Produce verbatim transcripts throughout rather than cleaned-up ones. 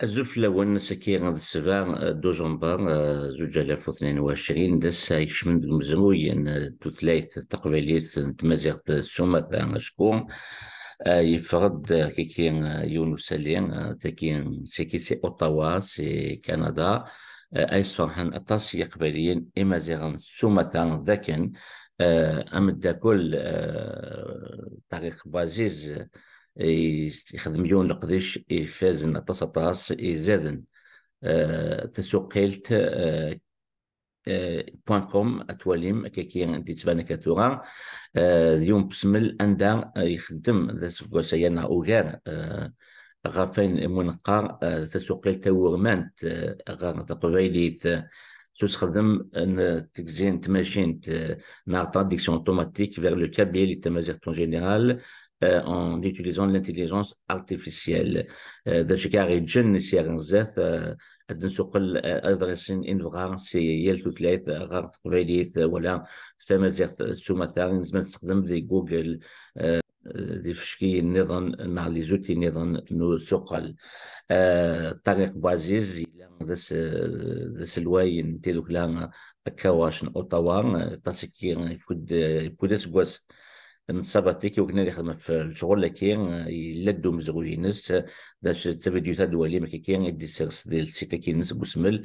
Azul fell-awen, ass-agi d ssebɛa, eh, duǧember, eh, zuǧ alaf u tnin u ɛecrin, d ass-a ikecmen deg umezruy n, eh, tutlayt taqbaylit n tmaziɣt s umata, acku, eh, yeffeɣ-d, eh, kiki, eh, yiwen usalli, eh, tagi, siki si Ottawa, si Kanada, eh, ay sferḥen aṭas Yiqbayliyen Imaziɣen s umata d akken, eh, ameddakel, eh, Ṭariq Buɛziz, eh, ixdem yiwen leqdic ifazen aṭas, aṭas, izaden, eh, tasuqilt, eh, eh, point com, ad twalim akkaki d-yettban akka tura. Eh, d yiwen n usmel anda, eh, ixeddem d aseggas aya neɣ ugar, eh, ɣef wayen umi neqqar, eh, tasuqilt tawurmant, eh, ɣer teqbaylit, eh, s usexdem n tegzi n tmacint, eh, neɣ traduction automatique vers le kabyle et tamaziɣt en général, eh, en utilisant l'intelligence artificielle. Eh, d acu i aɣ-yeǧǧen sya ɣer zdat, eh, ad nsuqel, eh, iḍrisen i nebɣa si yal tutlayt, eh, ɣer teqbaylit, eh, wala tamaziɣt s umata, i nezmer ad nessexdem di Google, eh, d ifeckiyen nniḍen neɣ les outils nniḍen n usuqel. Eh, Ṭariq Buɛziz yella d as-, d aselway n tidukla Akawac n Ottawa, eh, aṭas-agi, eh, yewwi-d, eh, yewwi-d aseggas n ṣṣabatik i wakken ad yexdem ɣef lecɣal-agi, eh, yella-d umezruy-ines, eh, d acu d tavidyut ad d-twalim akka i d-yessers di lsit-agi-ines deg usmel,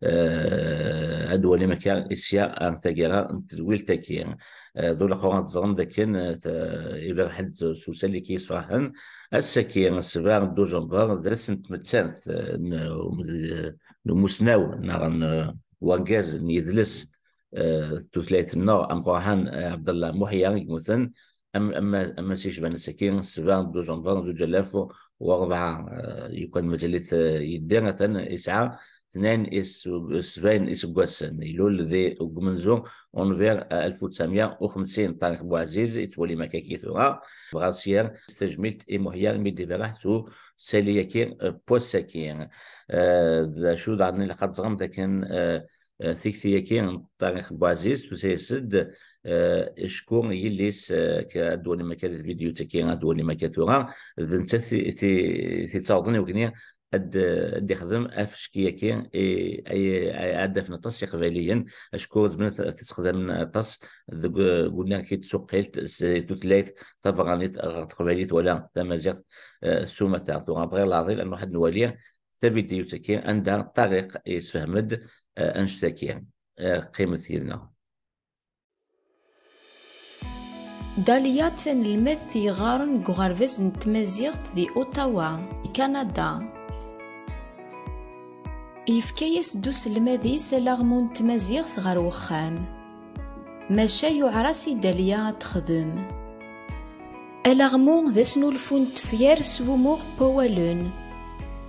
eh, ad d-twalim akka sya ar taggara n tedwilt-agi. Eh, d ulaqur ad teẓrem dakken, eh, t-, iberreḥ-d s usali-agi yesferḥen. Ass-agi, ssebɛa n duǧember, d ass n tmettant, eh, n, n, n umusnaw, neɣ n, eh, urgaz n yidles, eh, tutlayt-nneɣ, ameqqran, eh, Ɛebdella Muḥya, i yemmuten, am, am, am ass yecban ass-agi, ssebɛa n duǧember, zuǧ alaf u rebɛa, eh, yukan mazal-it, eh, yedder, atan yesɛa tnin is-, sebɛin iseggasen. Ilul di umenzu unbir, eh, alef u tesɛemya u xemsin. Ṭariq Buɛziz, yettwali makaki tura. Bɣa syer s tajmilt i Muḥya imi d-iberreḥ s usali-agi, eh, n wass-agi. Eh, d acu daɣen ilaq ad teẓrem dakken, eh, eh, tikti-agi n Ṭariq Buɛziz tusa-yas-d, eh, acku yelli-s, eh, k-, ad d-twalim akka di tvidyut-agi, ad d-twalim akka tura, d nettat i, i, i t-ittawḍen i wakken ad, ad d-ixdem afecki-agi i, i, i, ad d-afen aṭas Iqbayliyen, acku zemren ad t-, ad t-ssexdamen aṭas deg, deg unnar-agi n tsuqilt s tutlayt taberranit ɣer teqbaylit wala tamaziɣt, eh, s umata. Tura bɣiɣ leɛḍil ad nruḥ ad nwali tavidyut-agi anda Ṭariq yessefhem-d, eh, annect-agi. Eh, qqimet yid-neɣ. Dahlia d tanelmadt yeɣɣaren deg uɣerbaz n tmaziɣt di Ottawa, di Kanada. Yefka-yas-d uselmad-is alaɣmu n tmaziɣt ɣer wexxam. Maca yuɛer-as i Dahlia ad texdem. Alaɣmu d asnulfu n tefyar s wumuɣ n wawalen.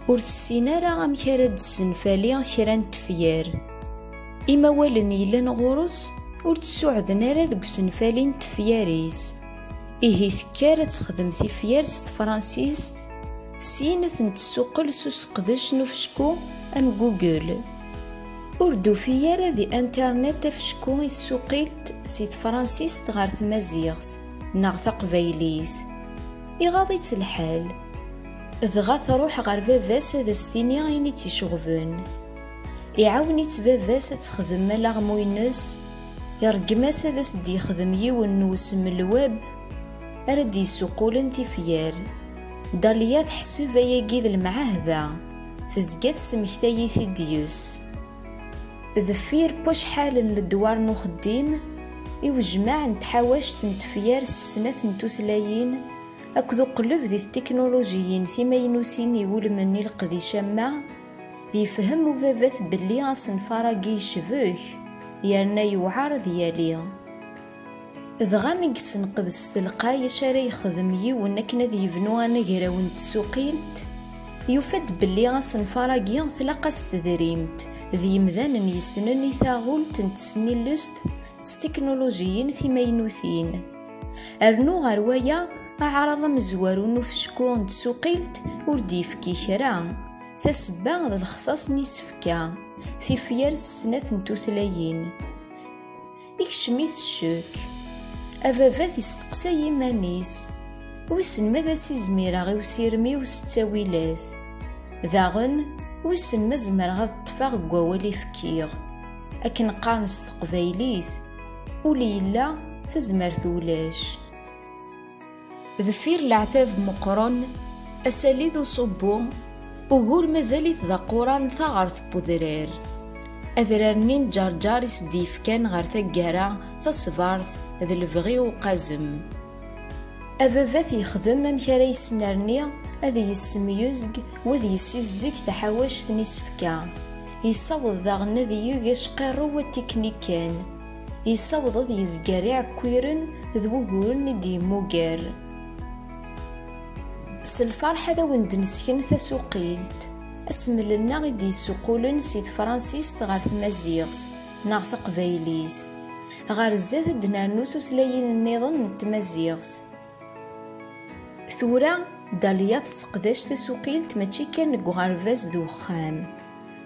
Ur tessin ara amek ara d-tessenfali kra n tefyar. Imawalen yellan ɣur-s ur d-suɛden ara deg usenfali n tefyar-is. Ihi tekker ad texdem tifyar s tefransist, syin ad tent-tessuqqel s useqdec n ufecku am Google. Ur d-tufi ara di internet afecku i tsuqilt si tefransist ɣer tmaziɣt neɣ taqbaylit. Iɣaḍ-itt lḥal. Dɣa truḥ ɣer baba-s ad as-tini ayen i tt-iceɣben. Iɛawen-itt baba-s ad texdem alaɣmu-ines, iṛeggem-as ad as-d-yexdem yiwen n wesmel web ara d-yessuqqulen tifyar. Dahlia teḥseb ayagi d lemɛahda, tezga tesmektay-it-id yes. Deffir n wacḥal n ledwar n uxeddim, i wejmaɛ n tḥawact n tefyar s snat n tutlayin akked uqelleb di tetiknulujiyin timaynutin iwulmen i leqdic am wa, yefhem ubabat belli asenfar-agi yecbek yerna yewɛer ad yali. Dɣa mi yessenqed s telqay acu ara yexdem yiwen akken ad yebnu anagraw n tsuqilt, yufa-d belli asenfar-agi tlaq-as tedrimt d yemdanen yessnen i taɣult n tesnilest s tiknulujiyin timaynutin. Rnu ɣer waya, aɛraḍ amezwaru n ufecku n tsuqilt ur d-yefki kra. Tasebba d lexṣaṣ n isefka, tifyar s snat n tutlayin. Ikcem-it ccek. Ababat isteqsay iman-is, wissen ma d as-izmireɣ i usirem-iw s ttawilat. Daɣen, Wissen ma zemreɣ ad ṭṭfeɣ deg wawal i fkiɣ. Akken qqaren s teqbaylit, ul yella, tazmert ulac. Deffir leɛtab meqqren, asalli d uṣubbu, ugur mazal-it d aquran taɣert n udrar. Adrar-nni n Ǧerǧer i s-d-yefkan ɣer taggara taṣbart d lebɣi uqazem. Ababat yexdem amek ara yesnerni ad yessemyuzg u ad yessizdeg taḥawact n isefka. Yessaweḍ daɣen ad yeg acqirrew atiknikan. Yessaweḍ ad yezger iɛekkiren d wuguren i d-yemmuger. S lferḥ ad awen-d-nesken tasuqilt, asmel-nneɣ i d-yessuqulen si tefransist ɣer tmaziɣt neɣ taqbaylit. Ɣer zdat ad d-nernu tutlayin nniḍen n tmaziɣt. Tura, Daliya tesseqdac tasuqilt mačči kan deg uɣerbaz d uxxam,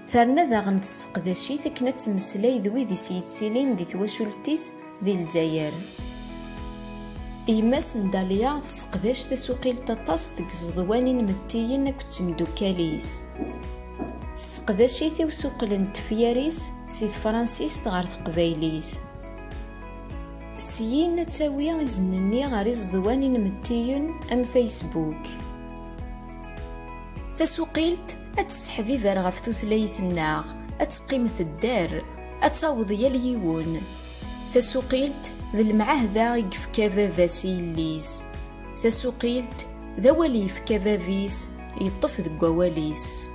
terna daɣen tesseqdac-it akken ad temmeslay d wid i s-yettilin di twacult-is di Lezzayer. Yemma-s n Daliya tesseqdac tasuqilt aṭas deg tẓeḍwanin imettiyen akked temdukkal-is. Tesseqdac-it i usuqel n tefyar-is si tefransist ɣer teqbaylit. Syin ad tawi izen-nni ɣer iẓeḍwan inmettiyen am Facebook. Tasuqilt ad tesseḥbiber ɣef tutlayt-nneɣ, ad teqqim tedder, ad taweḍ yal yiwen. Tasuqilt d lemɛahda i yefka baba-s i yelli-s. Tasuqilt d awal yefka bab-is, yeṭṭef deg wawal-is.